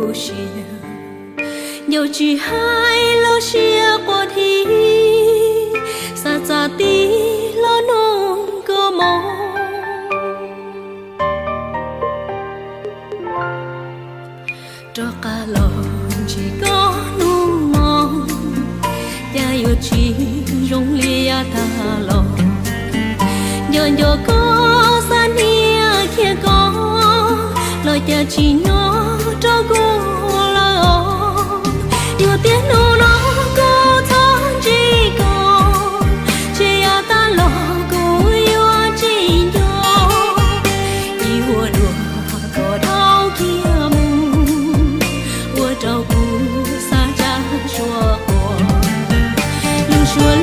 Kuv siab nco tsis hais lub siab quaj dhi, xav txav tig los nug koj mus. Rov qab los ntsib koj hnub no, cas yuav tsis zoo li yav tag los. Nco nco koj, xav hnia kiag koj, los cas tsis nyob rau kuv lawm os. Yog tias hnub no kuv txhob ntsib koj, ces yav tag los kuv yuav tsis nco. Ib ua dua koj dhau kiag mus, ua rau kuv xav tsa suab quas. Lub suab